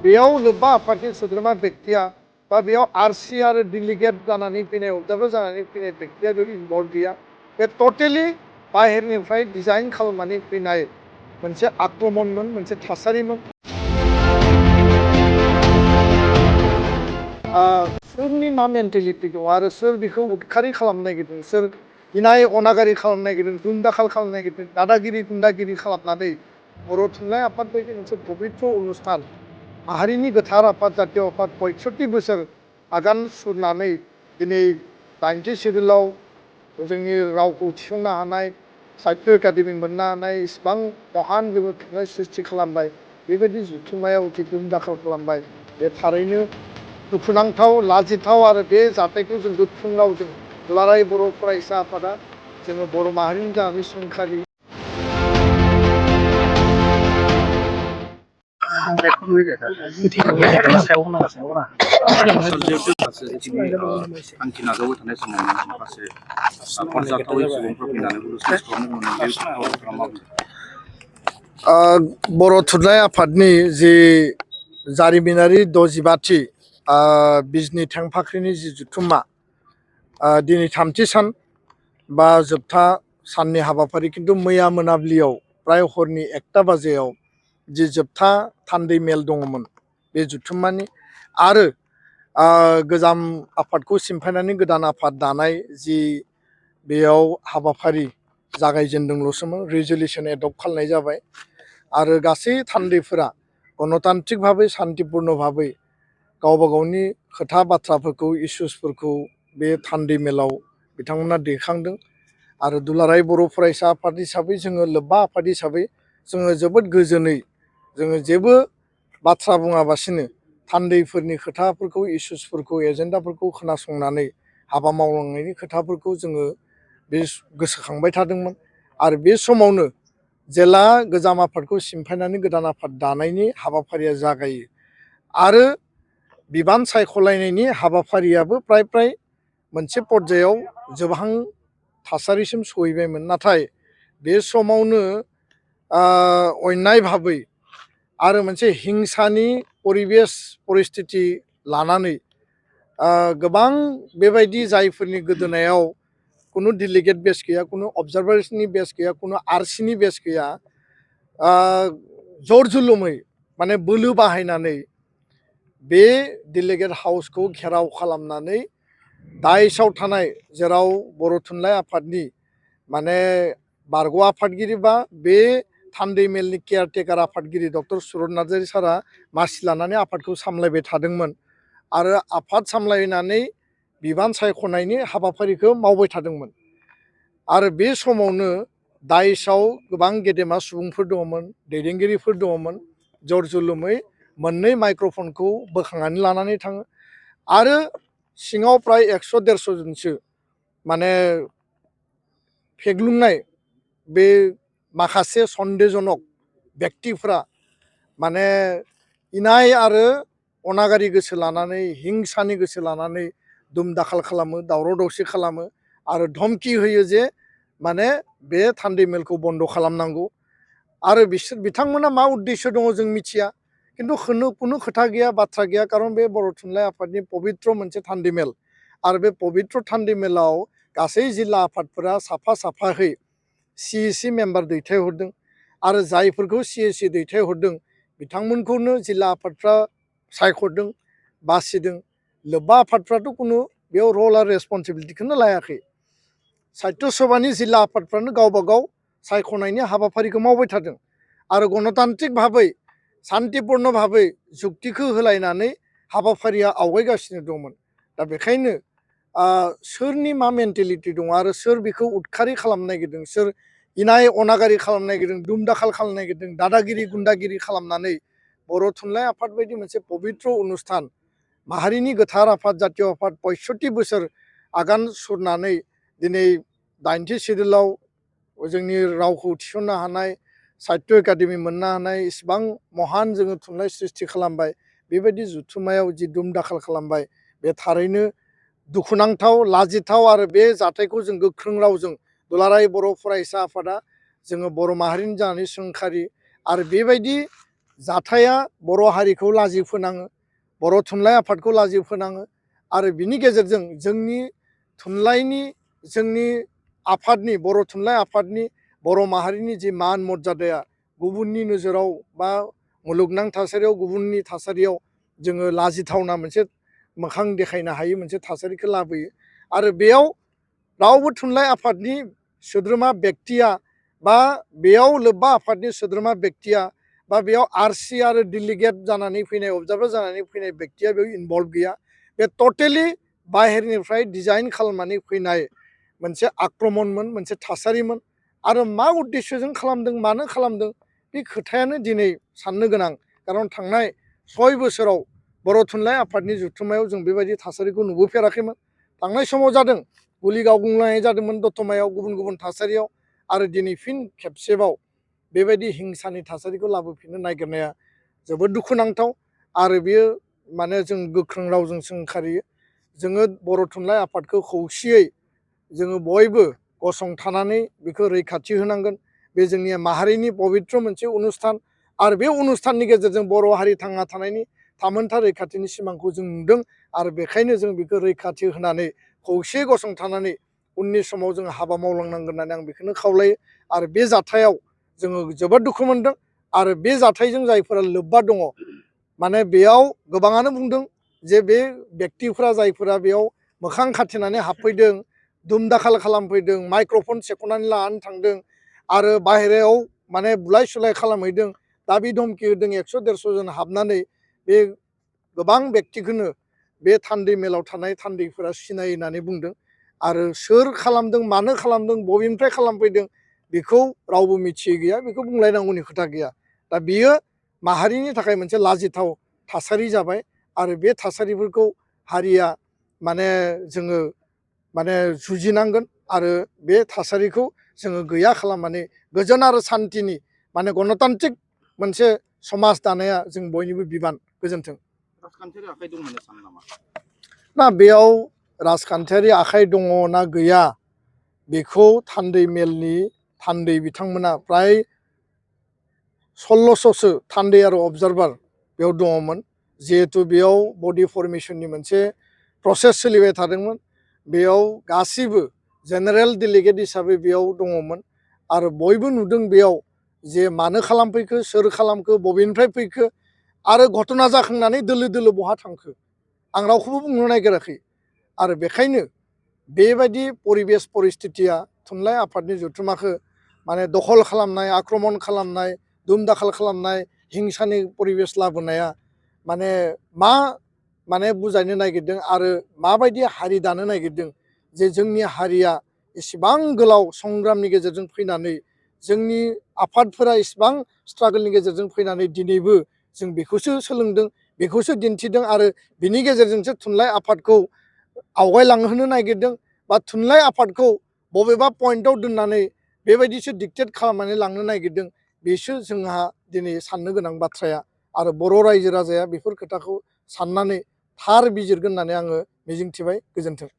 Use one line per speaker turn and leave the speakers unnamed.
बेयाव लोब्बा आफादनि सोद्रोमा बेक्तिया बा बेयाव आरसि आरो डेलिगेट जानानै फैनाय अबजार्भार जानानै फैनाय बेक्तिया जुदि इनभल्भ गैया बे टटेलि बाहेरनिफ्राय डिजाइन खालामनानै फैनाय मोनसे आक्रमणमोन मोनसे थासारिमोन। सोरनि मा मेन्टेलिटि दं आरो सोर बेखौ उदखारि खालामनो नागिरदों, सोर इनाय अनागारि खालामनो नागिरदों, दुमदाखाल खालामनो नागिरदों, दादागिरि गुन्दागिरि खालामनानै बर' थुनलाइ आफाद बायदि मोनसे पबित्र अनुस्थान माहारिनि गोथार आफाद जातीय आफाद 65 बोसोर आगान सुरनानै दिनै 80 सिडिउलाव जोंनि रावखौ थिसननो हानाय, साहित्य एकाडेमि मोननो हानाय इसिबां महान जोङो थुनलाइ सृष्टि खालामबाय, बेबायदि जुथुम्मायाव जि दुमदाखाल खालामबाय, बे थारैनो दुखुनांथाव, लाजिथाव आरो बे जाथायखौ जों गोख्रों रावजों दुलाराय बर' फरायसा आफादा जोङो बर' माहारिनि जानानै सोंखारि
थांखि नाजाबाय थानाय समावनो माखासे आरजाथावै सुबुंफोर फैनानै लुसलिस खालामनो मोननाय
बर' थुनलाइ आफादनि जि जारिमिनारि 65थि बिजनि थेंफाख्रिनि जि जुथुम्मा दिनै 3थि सान बा जोबथा साननि हाबाफारि, खिन्थु मैया मोनाबिलियाव प्राय हरनि 1टा बाजियाव जि जोबथा थान्दै मेल दङमोन बे जुथुम्मानि आरो गोजाम आफादखौ सिमफायनानै गोदान आफाद दानाय जि बेयाव हाबाफारि जागायजेनदोंल'सोमोन, रिजलिउसन एडप्ट खालामनाय जाबाय आरो गासै थान्दैफोरा गणतान्त्रिक भाबै शान्तिपुर्ण भाबै गावबा गावनि खोथा बाथ्राफोरखौ इसुसफोरखौ बे थान्दै मेलाव बिथांमोना दैखांदों आरो दुलाराय बर' फरायसा आफाद हिसाबै जोङो लोब्बा आफाद हिसाबै जोङो जोबोद गोजोनै जोङो जेबो बाथ्रा बुङाबासिनो थान्दैफोरनि खोथाफोरखौ इसुसफोरखौ एजेन्डाफोरखौ खोनासंनानै हाबा मावलांनायनि खोथाफोरखौ जोङो बे गोसोखांबाय थादोंमोन आरो बे समावनो जेला गोजाम आफादखौ सिमफायनानै गोदान आफाद दानायनि हाबाफारिया जागायो आरो बिबान सायख'लायनायनि हाबाफारियाबो प्राय मोनसे पर्यायाव जोबहां थासारिसिम सहैबायमोन। नाथाय बे समावनो अन्याय भाबै आरो मोनसे हिंसानि परिबेस परिस्थिति लानानै गोबां बेबायदि जायफोरनि गोदोनायाव कुनु डेलिगेट बेस गैया, कुनु अबजार्भार्सनि बेस गैया, कुनु आरसिनि बेस गैया, जर जुलुमै माने बोलो बाहायनानै बे डेलिगेट हाउसखौ घेराव खालामनानै दाइसआव थानाय जेराव बर' थुनलाइ आफादनि माने बारग' आफादगिरि बा बे थान्दै मेलनि केयारटेकार आफादगिरि डक्टर सुरत नार्जारि सारा मासि लानानै आफादखौ सामलायबाय थादोंमोन आरो आफाद सामलायनानै बिबान सायख'नायनि हाबाफारिखौ मावबाय थादोंमोन आरो बे समावनो दाइसआव गोबां गेदेमा सुबुंफोर दङमोन, दैदेनगिरिफोर दङमोन, जर जुलुमै मोननै माइक्र'फनखौ बोखांनानै लानानै थाङो आरो सिङाव प्राय 100-150 जनसो माने फेग्लुंनाय बे माखासे सन्देहजनक व्यक्तिफ्रा माने इनाय आरो अनागारि गोसो लानानै हिंसानि गोसो लानानै दुमदाखाल खालामो, दावराव दावसि खालामो आरो धमकि होयो जे माने बे थान्दै मेलखौ बन्द' खालामनांगौ आरो बिथांमोना मा उद्देश्य दङ जों मिथिया, खिन्थु कुनु खोथा गैया, बाथ्रा गैया, खारन बे बर' थुनलाइ आफादनि पबित्र मोनसे थान्दै मेल आरो बे पबित्र थान्दै मेलाव गासै जिल्ला आफादफोरा साफा साफाहै CAC मेम्बार दैथायहरदों आरो जायफोरखौ CAC दैथायहरदों बिथांमोनखौनो जिल्ला आफादफ्रा सायख'दों, बासिदों। लोब्बा आफादफ्राथ' कुनु बेयाव रल आरो रेसपन्सिबिलिटिखौनो लायाखै। साहित्य सभानि जिल्ला आफादफ्रानो गावबा गाव सायख'नायनि हाबाफारिखौ मावबाय थादों आरो गणतान्त्रिक भाबै शान्तिपुर्ण भाबै जुक्तिखौ होलायनानै हाबाफारिया आवगायगासिनो दंमोन। दा बेखायनो सोरनि मा मेन्टेलिटि दङ आरो सोर बेखौ उदखारि खालामनो नागिरदों, सोर इनाय अनागारि खालामनो नागिरदों, दुमदाखाल खालामनो नागिरदों, दादागिरि गुन्दागिरि खालामनानै बर' थुनलाइ आफाद बायदि मोनसे पबित्र अनुस्थान माहारिनि गोथार आफाद जातीय आफाद 65 बोसोर आगान सुरनानै दिनै 80 सिडिउलाव जोंनि रावखौ थिसननो हानाय, साहित्य एकाडेमि मोननो हानाय इसिबां महान जोङो थुनलाइ सृष्टि खालामबाय, बेबायदि जुथुम्मायाव जि दुमदाखाल खालामबाय बे थारैनो दुखुनांथाव, लाजिथाव आरो बे जाथायखौ जों गोख्रों रावजों दुलाराय बर' फरायसा आफादा जोङो बर' माहारिनि जानानै सोंखारि आरो बेबायदि जाथाया बर' हारिखौ लाजि फोनाङो, बर' थुनलाइ आफादखौ लाजि फोनाङो आरो बिनि गेजेरजों जोंनि थुनलाइनि जोंनि आफादनि बर' थुनलाइ आफादनि बर' माहारिनि जि मान मर्यादाया गुबुननि नोजोराव बा मुलुगनां थासारियाव गुबुननि थासारियाव जोङो लाजिथावना मोनसे मोखां देखायनो हायै मोनसे थासारिखौ लाबोयो आरो बेयाव रावबो थुनलाइ आफादनि सोद्रोमा बेक्तिया बा बेयाव लोब्बा आफादनि सोद्रोमा बेक्तिया बा बेयाव आरसि आरो डेलिगेट जानानै फैनाय अबजार्भार जानानै फैनाय बेक्तिया बेयाव इनभल्भ गैया। बे टटेलि बाहेरनिफ्राय डिजाइन खालामनानै फैनाय मोनसे आक्रमणमोन, मोनसे थासारिमोन आरो मा उद्देश्यजों खालामदों, मानो खालामदों बे खोथायानो दिनै साननो गोनां। खारन थांनाय 6 बोसोराव बर' थुनलाइ आफादनि जथुम्मायाव जों बेबायदि थासारिखौ नुबोफेराखैमोन। थांनाय समाव जादों, गुलि गावग्लुंनाय जादोंमोन दतमायाव गुबुन गुबुन थासारियाव आरो दिनै फिन खेबसेबाव बेबायदि हिंसानि थासारिखौ लाबोफिननो नागिरनाया जोबोद दुखुनांथाव आरो बेयो माने जों गोख्रों रावजों सोंखारियो। जोङो बर' थुनलाइ आफादखौ खौसेयै जोङो बयबो गसंथानानै बेखौ रैखाथि होनांगोन। बे जोंनि माहारिनि पबित्र मोनसे अनुस्थान आरो बे अनुस्थाननि गेजेरजों बर' हारि थांना थानायनि थामोनथा रैखाथिनि सिमांखौ जों नुदों आरो बेखायनो जों बेखौ रैखाथि होनानै खौसे गसंथानानै उननि समाव जों हाबा मावलांनांगोन होननानै आं बेखौनो खावलायो आरो बे जाथायाव जोङो जोबोद दुखु मोनदों आरो बे जाथायजों जायफोरा लोब्बा दङ माने बेयाव गोबाङानो बुंदों जे बे बेक्तिफ्रा जायफोरा बेयाव मोखां खाथेनानै हाबफैदों, दुम-दाखाल खालामफैदों, माइक्र'फन सेख'नानै लानानै थांदों आरो बाहेरायाव माने बुलाय सुलाय खालामहैदों, दाबि धमखि होदों 100-150 जन हाबनानै बे गोबां बेक्तिखौनो बे थान्दै मेलाव थानाय थान्दैफोरा सिनायो होननानै बुंदों आरो सोर खालामदों, मानो खालामदों, बबेनिफ्राय खालामफैदों बेखौ रावबो मिथियै गैया, बेखौ बुंलायनांगौनि खोथा गैया। दा बियो माहारिनि थाखाय मोनसे लाजिथाव थासारि जाबाय आरो बे थासारिफोरखौ हारिया माने जोङो माने जुजिनांगोन आरो बे थासारिखौ जोङो गैया खालामनानै गोजोन आरो सान्थिनि माने गणतान्त्रिक मोनसे समाज दानाया जों बयनिबो बिबान। गोजोन्थों।
राजखान्थियारि आखाइ दं होनना सानो नामा?
ना बेयाव राजखान्थियारि आखाइ दङ ना गैया बेखौ थान्दै मेलनि थान्दै बिथांमोना प्राय 1600सो थान्दै आरो अबजार्भार बेयाव दङमोन। जिहेथु बेयाव बडि फर्मेशननि मोनसे प्रसेस सोलिबाय थादोंमोन। बेयाव गासिबो जेनेरेल डेलिगेट हिसाबै बेयाव दङमोन आरो बयबो नुदों बेयाव जे मानो खालामफैखो, सोर खालामखो, बबेनिफ्राय फैखो आरो घटना जाखांनानै दोलो दोलो बहा थांखो आं रावखौबो बुंनो नागिराखै आरो बेखायनो बेबायदि परिबेस परिस्थितिया थुनलाइ आफादनि जथुम्माखौ माने दखल खालामनाय, आक्रमण खालामनाय, दुम-दाखाल खालामनाय, हिंसानि परिबेस लाबोनाया माने मा माने बुजायनो नागिरदों आरो माबायदि हारि दानो नागिरदों जे जोंनि हारिया इसिबां गोलाव संग्रामनि गेजेरजों फैनानै जोंनि आफादफोरा इसिबां स्ट्रागोलनि गेजेरजों फैनानै दिनैबो जों बेखौसो सोलोंदों, बेखौसो दिन्थिदों आरो बिनि गेजेरजोंसो थुनलाइ आफादखौ आवगायलांहोनो नागिरदों बा थुनलाइ आफादखौ बबेबा पइन्टआव दोननानै बेबायदिसो डिक्टेट खालामनानै लांनो नागिरदों। बेसो जोंहा दिनै साननो गोनां बाथ्राया आरो बर' रायजो राजाया बेफोर खोथाखौ साननानै थार बिजिरगोन होननानै आङो मिजिंथिबाय। गोजोन्थों।